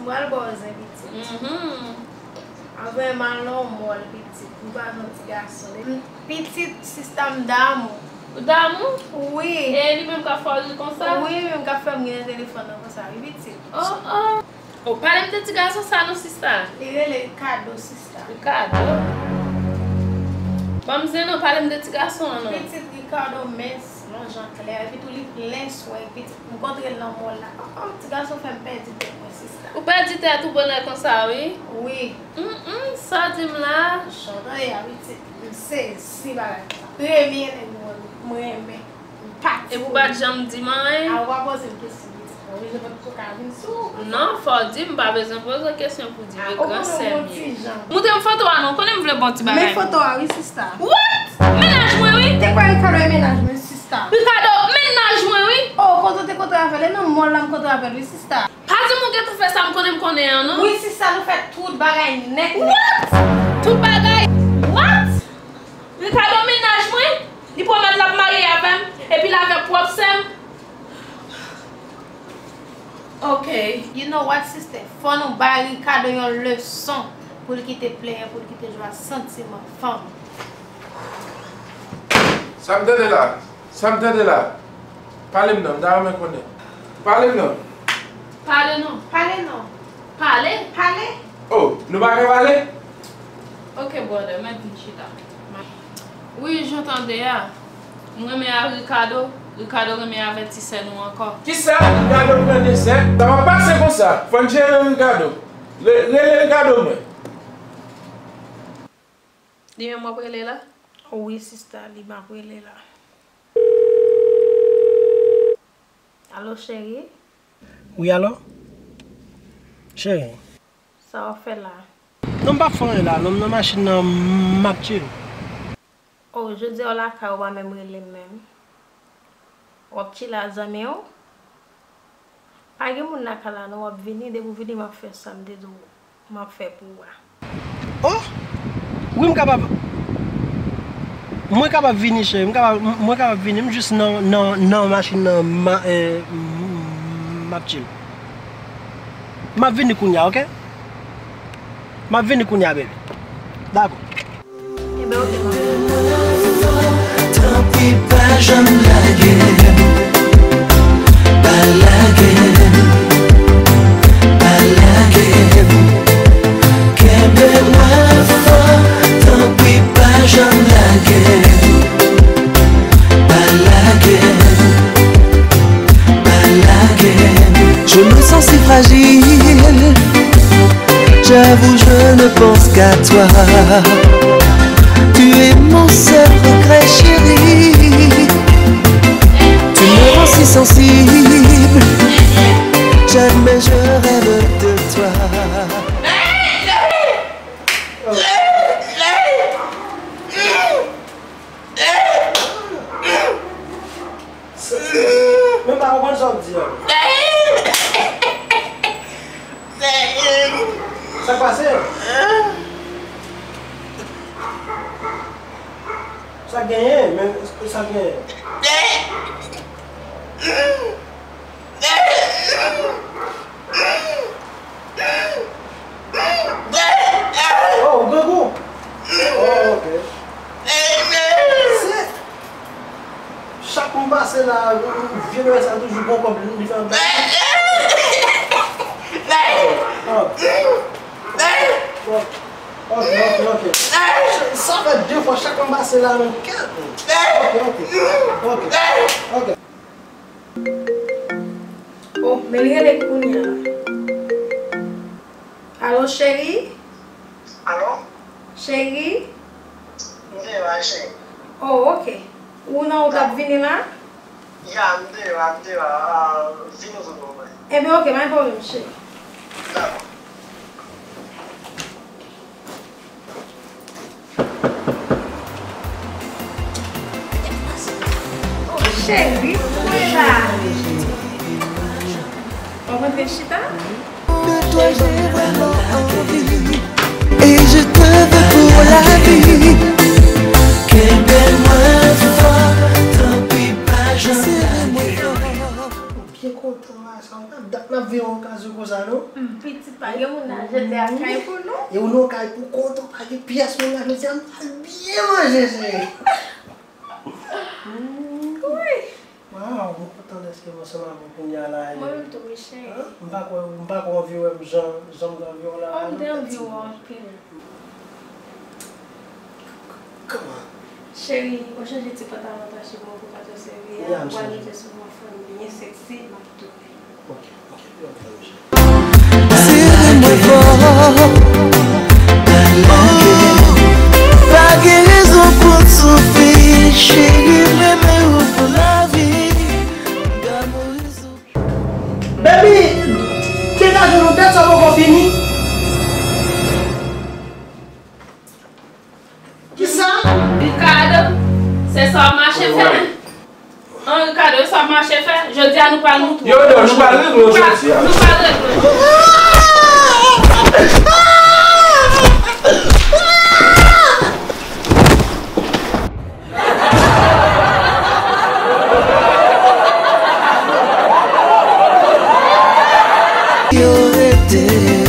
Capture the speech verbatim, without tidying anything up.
Mwen al ba w zen pitit. Mhm. Anvan m al nan yon mòl pitit. M pa jan ti gason. Pitit, sista, m damou. Ou damou? Wi. E li menm k ap fè w ri konsa? Wi, li menm k ap fè m ri nan telefòn nan konsa, wi, pitit. Oh, oh. Oh, pale m de ti gason sa non, sista. Li rele Ricardo, sista. Ricardo? Ban m zen non, pale m de ti gason an non. Pitit, Ricardo mens, lonj an klè, epi tou li plen swen, pitit. M kontre l nan mòl la. Oh, oh, ti gason fè m pèdi tèt mwen, sista. Ou pèdi tèt ou bonè konsa, wi? Wi. Mm, mm, sa w di m la? Jan w tande a, pitit. M sezi bagay sa. Premye nèg mwen, mwen renmen. M pati. Epi w pa t janm di m anyen? A, ou pa poze m kesyon, pitit. Ou pa bezwen pou ka vin sou ou konsa. Non, fò w di m, m pa bezwen poze w kesyon pou di. A, ou konnen w gon ti jan. Montre m foto a non, ou konnen m vle ba w ti bagay. Men foto a wi, sista. What? Mennaj mwen wi. Te kwè Ricardo e mennaj mwen, sista. Ricardo, mennaj mwen wi. Oh, kote w te kontre avè l? E nan mòl la m kontre avè l wi, sista. Pa di m ou gentan fè sa m konnen m konnen an non. Wi, sista, nou fè tout bagay nèt, nèt. What? Tout bagay? What? Ricardo mennaj mwen, li pwomèt l ap marye avè m, epi l avè pwòp sè m. Ok. You know what, sister? Fò nou bay Ricardo yon leson pou l kite plenyen, pou l kite jwe ak santiman fanm. Sa m tande la? Sa m tande la? Pale m non, m ta renmen konnen. Pale m non. Pale non. Pale non. Pale. Pale. Oh, nou pa ka pale? Ok, brother, mèt vin chita. Wi, jan w tande a. M renmen a Ricardo, Ricardo renmen avètisè nou ankò. Kisa Ricardo pran de sè? Sa pa pase konsa. Fò n jere Ricardo. Re-, rele Ricardo mwen. Li menm w ap rele la? Wi, sista, li m ap rele la. Alo, cheri? Wi, alo? Cheri. Sa w ap fè la? Non, m p ap fè anyen la, non, m nan machin nan, m ap chill. Oh, jodi a w lakay ou pa menm rele m menm. W ap chill ak zanmi w? Pa gen moun lakay la non, w ap vini, depi w vini m ap fè sa m te di w m ap fè pou ou a. Oh! Wi, m kapab. Mwen kapab vini, cheri. M kapab, m-, mwen kapab vini. M jis nan, nan, nan machin nan, ma, eh, m, m ap chill. M ap vini kounye a, ok? M ap vini kounye a, baby. Dakò. Enben, ok, m ap vini. Tanpri, pa janm lage m. Pa lage m. Pa lage m. Kenbe mwen fò, tanpri pa janm lage m. Pa lage m, pa lage m. Je me sens si fragile. J'avoue, je ne pense qu'à toi. Tu es mon seul regret, chérie. Tu me rends si sensible. Jamais je rêve de toi. Men m pa konprann sa w ap di a. Sa k pase? Sa k genyen? Men sa k genyen? Oh, ou grangou? Oh, ok. Se, chak m pase la, vye nèg sa toujou gon kòb li fè. Oh. Oh. Ok, ok, ok. Sa fè de fwa chak m pase la, menm kèt. Ok, ok. Ok. Ok. Oh, men li rele kounye a. Alo, cheri? Alo? Cheri? M deyò a, cheri. Oh, ok. Ou nan wout ap vini la? Ya, m deyò a, m deyò a. Ah, vini kote w mwen. Enben, ok, pa gen pwoblèm, cheri. Dakò. Cheri, chita. W ap antre chita? De toi, j'ai vraiment envie. Et je te veux pour la vie. Kenbe mwen fò, tanpri pa janm lage. Ou byen Kontan bagay sa, w pa dat n ap viv yon okazyon konsa, non? Hmm, pitit, pa gen moun nan jete a kay pou nou. E ou nan kay pou kont ou, pa gen pyès moun nan jete a, m pral byen manje, cheri. Hmm. Wi. Waw, m kontan dèske m ansanm avè w kounye a la. Mwen menm tou, wi, cheri. Hein? M pa kwè, m pa kwè w anvi wè m jan, jan m te anvi wè w la. Oh, m te anvi wè w anpil. Kòman? Cheri, ou chanje ti pantalon tache mwen pou pa t yo sèvi a? Ya, m chanje. Ou pral mete sou yon fanm byen seksi, m ap tounen. Ok, ok, yo, m fè m chanje. Tirem nan fò. Pa gen rezon pou n soufri, cheri, m renmen ou pou lavi. Damou rezon. Baby, degaje nou, dat sa poko fini. Kisa? Ricardo, se sa w ap mache fè? An, Ricardo, se sa w ap mache fè? Jodi a nou pral moutre w. Yo, yo, nou pral regle w jodi a. Nou pral regle w. Yo rete.